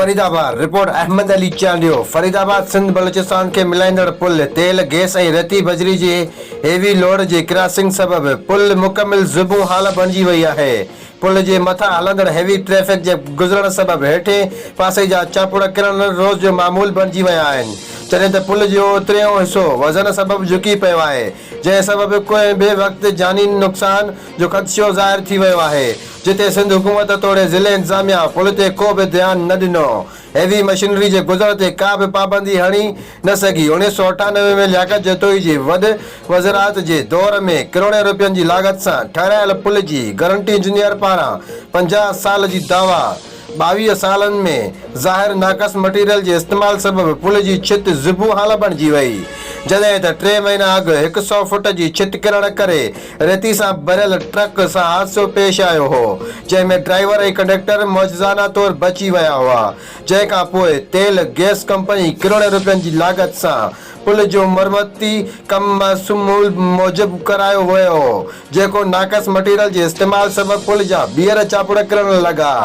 Faridabad, report, Ahmed Ali Chandio, Faridabad Sindh Balochistan کي ملائيندڙ پل تيل، gas ۽ ريتي بجري جي هيوي لوڊ جي ڪراسنگ سبب پل مڪمل زبون حال بڻجي وئي آهي، پل جي مٿان هلندڙ هيوي ٽريفڪ جي گذرڻ سبب هيٺين پاسي جا چاپڙ ڪرڻ روز جو معمول بڻجي ويا آهن، جڏهن ته پل جو اتريون حصو وزن سبب جهڪي پيو آهي، جنهن سبب ڪنهن به وقت جاني نقصان جو خدشو ظاهر ٿي ويو آهي، جتي سنڌ حڪومت توڙي ضلعي انتظاميا پل تي ڪو به ڌيان نه ڏنو، هيوي مشينري جي گذر تي ڪا به پابندي هڻي نه سگهي، 1998 ۾ لياقت جتوئي جي وڏ وزارت جي دور ۾ ڪروڙين روپين جي لاڳت سان ٺهرايل پل جي گرنٽي انجنيئر پاران 50 سال جي دعويٰ 22 سالن ۾ ظاهر ناقص مٽيريل جي استعمال سبب پل جي ڇت زبون حال بڻجي وئي، جڏهن ته ٽي مهينا اڳ هڪ سئو فوٽ جي ڇت ڪرڻ ڪري ريتي سان ڀريل ٽرڪ سان حادثو پيش آيو هو، جنهن ۾ ڊرائيور ۽ ڪنڊيڪٽر معجزانه طور بچي ويا هئا، جنهن کان پوء تيل گئس ڪمپني ڪروڙين روپين جي لاڳت سان پل جو مرمتي ڪم معمول موجب ڪرايو ويو هو، جيڪو ناقص مٽيريل جي استعمال سبب پل جا ٻيهر چاپڙ ڪرڻ لڳا،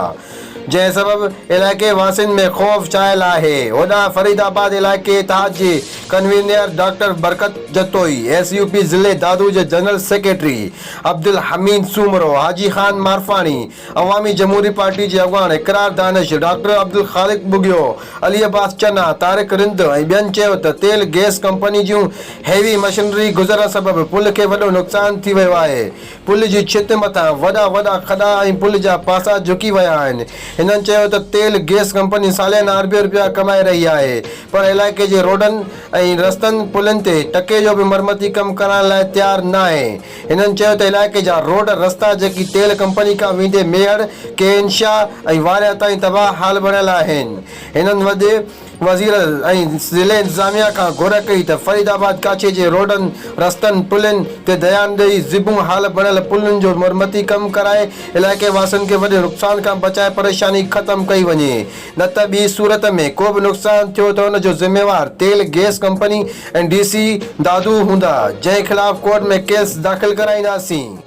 جنهن سبب علائقي واسين ۾ خوف ڇانيل آهي. هوڏانهن فريد آباد علائقي اتحاد جي convener doctor Barkat Jatoi, S U P ضلعي دادو جي جنرل سيڪريٽري عبدالحميد سومرو، حاجي خان مارفاڻي، عوامي جمهوري پارٽي جي اڳواڻ اقرار دانش، ڊاڪٽر عبدالخالق ٻگهيو، علي عباس چنا، طارق رند ۽ ٻين چيو ته تيل گئس ڪمپني جون هيوي مشنري گذرڻ سبب پل کي وڏو نقصان ٿي ويو آهي، پل جي ڇت مٿان وڏا وڏا کڏا ۽ پل جا پاسا جهڪي ويا آهن، هنن چيو ته تيل گئس ڪمپني ساليانه اربين رپيا ڪمائي رهي آهي پر علائقي جي روڊن ۽ رستن پلن تي ٽڪي جو به مرمتي ڪم ڪرائڻ لاء تيار ناهي. هنن چيو ته علائقي جا روڊ رستا جيڪي تيل ڪمپني کان ويندي ميهڙ، ڪي اين شاهه ۽ واريا تائين تباهه حال بڻيل آهن. هنن وڏي وزير ۽ ضلعي انتظاميا کان گهر ڪئي ته فريد آباد ڪاڇي جي روڊن، رستن، پلين تي ڌيان ڏئي زبون حال بڻيل پلن جو مرمتي ڪم ڪرائي علائقي واسين کي وڏي نقصان کان بچائي پريشاني ختم ڪئي وڃي نه ته ٻي صورت ۾ ڪو به نقصان ٿيو ته ان جو ذميوار تيل gas company ۽ D C Dadu هوندا، جنهن خلاف ڪورٽ ۾ ڪيس داخل ڪرائينداسين.